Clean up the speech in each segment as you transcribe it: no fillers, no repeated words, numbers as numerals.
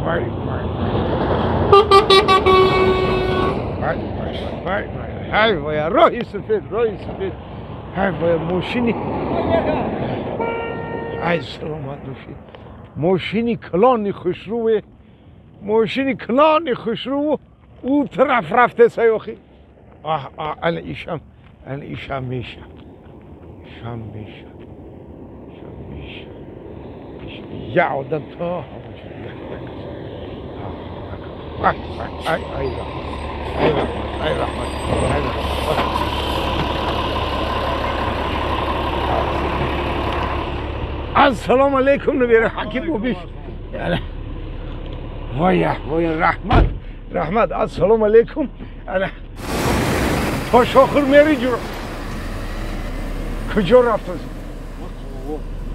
Вай вай вай вай вай ҳай вай, роҳи сафед, роҳи сафед. Ҳай вай, мошини, ай саломат бошед. Мошини калони хушрӯе, мошини калони хушрӯ ӯ тараф рафте саёхи. Аҳ аҳ, ана ишам, ана ишам меша, ишам меша, ишам меша. Я одам то ай ай ай ай раҳмат, ай раҳмат, ай раҳмат. Ассалому алайкум, набира ҳаким бобиш. Воя воя, раҳмат, раҳмат. Ассалому алайкум. Ана то шохур мери ҷуро. Куҷо рафтаси?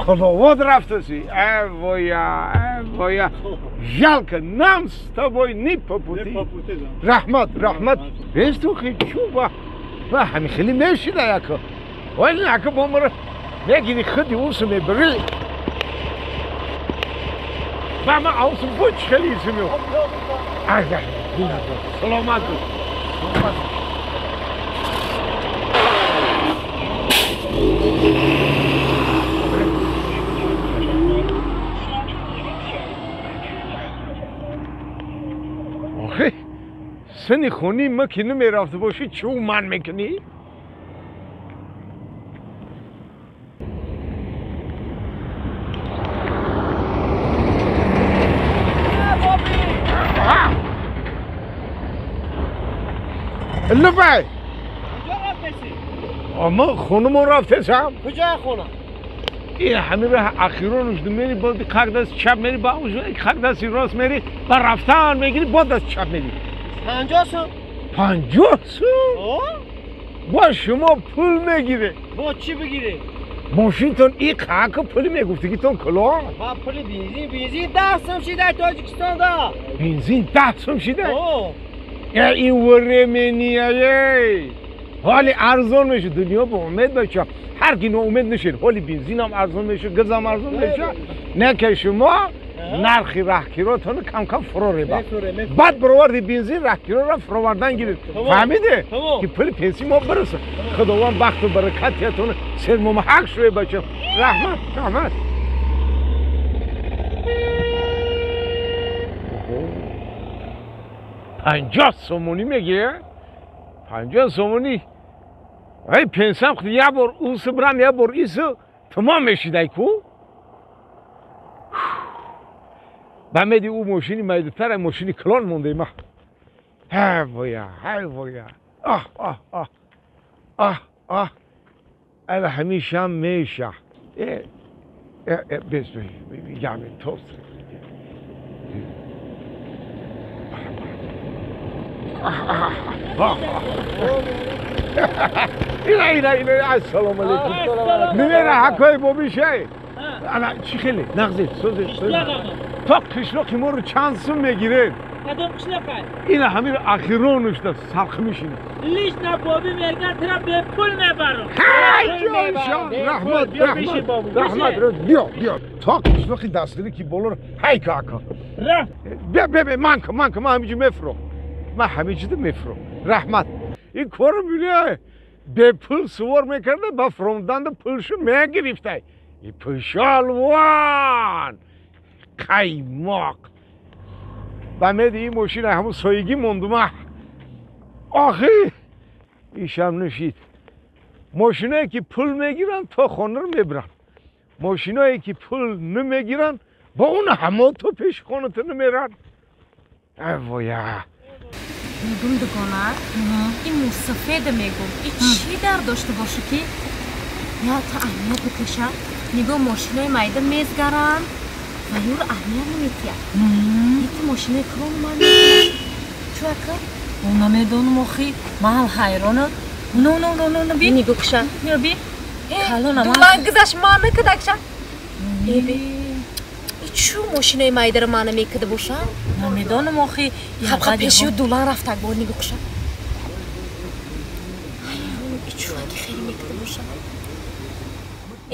Қуловод рафтаси. Э воя, э воя. Жалко, нам с тобой не по пути. Раҳмат, раҳмат. Бес ту чу ба ба ҳами хеле мешида яко. Вале нако бомра мегири худи усу мебари. Ба ма аусу буч хеле исмю. Ага, саломат бош. Саломат. Охе, сани хони ма ки намерафта бошӣ, чӯ ман мекунӣ? لبای اما خونمون رفته سم. کجا خونه؟ این همه راه اخیرانش میری بعد خاک دست چپ میری با خاک دست راست میری با رفتن میگیری با دست چپ میری. 50 سوم. 50 سوم؟ با شما پول میگیره. با چی بگیره؟ ماشینتون این خاک پول میگفتی که تون کلا؟ با پول بنزین، بنزین 10 سوم شده تاجیکستان دا. بنزین 10 سوم شده؟ این ورمنیه حالی ارزان میشه دنیا به امید بچه. هر کی ناامید نشید، حالی بنزین هم ارزان میشه، گز هم ارزان میشه. نه که شما نرخ راهکیراتون کم کم فرو ریبا. بعد برآوردی بنزین راهکیرا را فروردن گیرید. فهمیده که پول پنسی ما برسه. خداوند بخت و برکتتون سر محق شوی بچه. رحمت، رحمت. 50 سومونی میگه؟ 50 سومونی. ای پنسم خود یه بار اوس برم یه بار ایسو تمام میشیدای کو؟ بمیدی او ماشینی میدتر ماشینی کلان مونده ما. های ویا، های ویا. آه آه آه آه آه. انا همیشه هم میشه. اه اه بس یعنی توست. اینا اینا اینا. السلام علیکم. میره حکای بابی شی. انا چی خیلی نغزی سوزی تا قشلاقی ما رو چند سوم میگیره؟ کدوم قشلاقه؟ اینا همین اخیرانش ده سرخ میشینه. لیش نه بابی میگه ترا به پول میبرم. های جان رحمت رحمت رحمت. بیا بیا تا قشلاقی دستگیری که بالا رو های کاکا. بیا بیا بیا من که من که من همینجا مفرو. من همه چیز میفرم. رحمت. این کارو می‌بینی به پول سوار میکرده با فرمدن پولشو میگرفته. این پولشالوان قیماق. و میدی این ماشین همون سایگی موندم. آخی ایشم نشید. ماشینایی که پول میگیرن تا خانه رو میبرن. ماشینایی که پول نمیگیرن با اون همه تو پیش خانه تو نمیرن. ای وای. میگم دگانه این موسفید میگم این چی در داشته باشه که یا تا اهمیت بکشه. میگم ماشینای مایده میزگرن و یور اهمیت نمیتیه. یکی ماشینای کلون من چو اکر؟ اون نمیدونم آخی من حیرانم. نه نه نه نه نه بی نگو کشن بیا بی کلون من گذشت من نکدکشن. ای بی چو ماشینای مایده رو من میکده باشم؟ نمیدونم آخی. خب خب پیشی و دولان رفتک با نگو کشن. چو اگه خیلی میکده باشم؟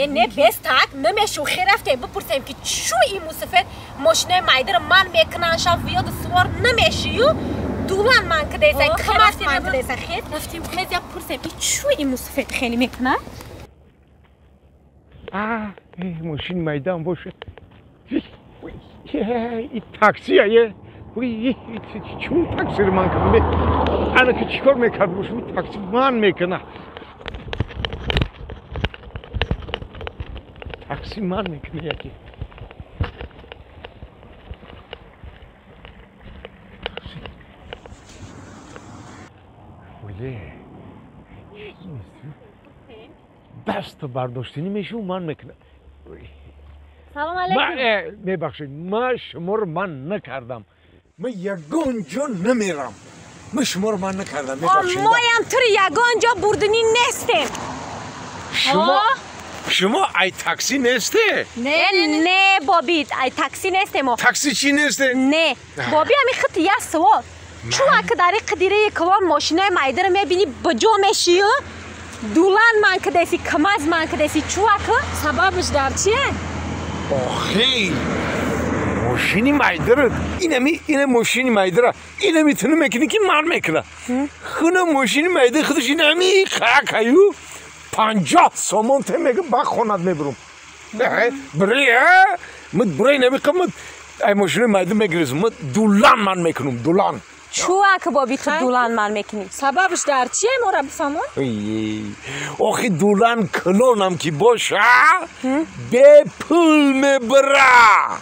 Не без так намешу херафтем бипурсем ки чу ин мусафед мошинаи майдара ман мекунан шав виёду сувор намешию дулан ман кидеса камаз ман кидеса хез рафтем хез я пурсем и чу ин мусафед хеле мекунад. Мошини майдаам боша. И таксия чун таксиро ман кардам? Ана ки чӣ кор мекард бошам, такси ман мекуна. Такси ман мекуна яке. Оле, даст бардоштанӣ мешаву ман мекуна. Салом алейкум. Мебахшед, ман шуморо ман накардам. Ман ягон ҷо намерам. Ман шуморо ман накардам, мебахшед. Моям туро ягон ҷо бурданӣ нестем. Шумо ай такси несте? Не, не, боби, ай такси нестем. Такси чӣ несте? Не, боби, ами хит я савол. Чун ака дар қидираи калон мошинаи майдара мебинӣ, ба ҷо мешию, дулан ман кидаси, камаз ман кидаси, чу ака? Сабабаш дар чие? Охи, мошини майдара, инами, ина мошини майдара, ина митуна мекунӣ ки ман мекуна. Хуна мошини майда худаш инами қакаю 50 сомон те мега ба хонат мебурум. Бре, мд бре намекам, ай мошини майда мегирезм, мд дулан ман мекунум, дулан. Чу ака боби ту дулан ман мекунӣ? Сабабаш дар чие, мора бифаҳмон? Охи дулан калонам ки боша, бепул мебара.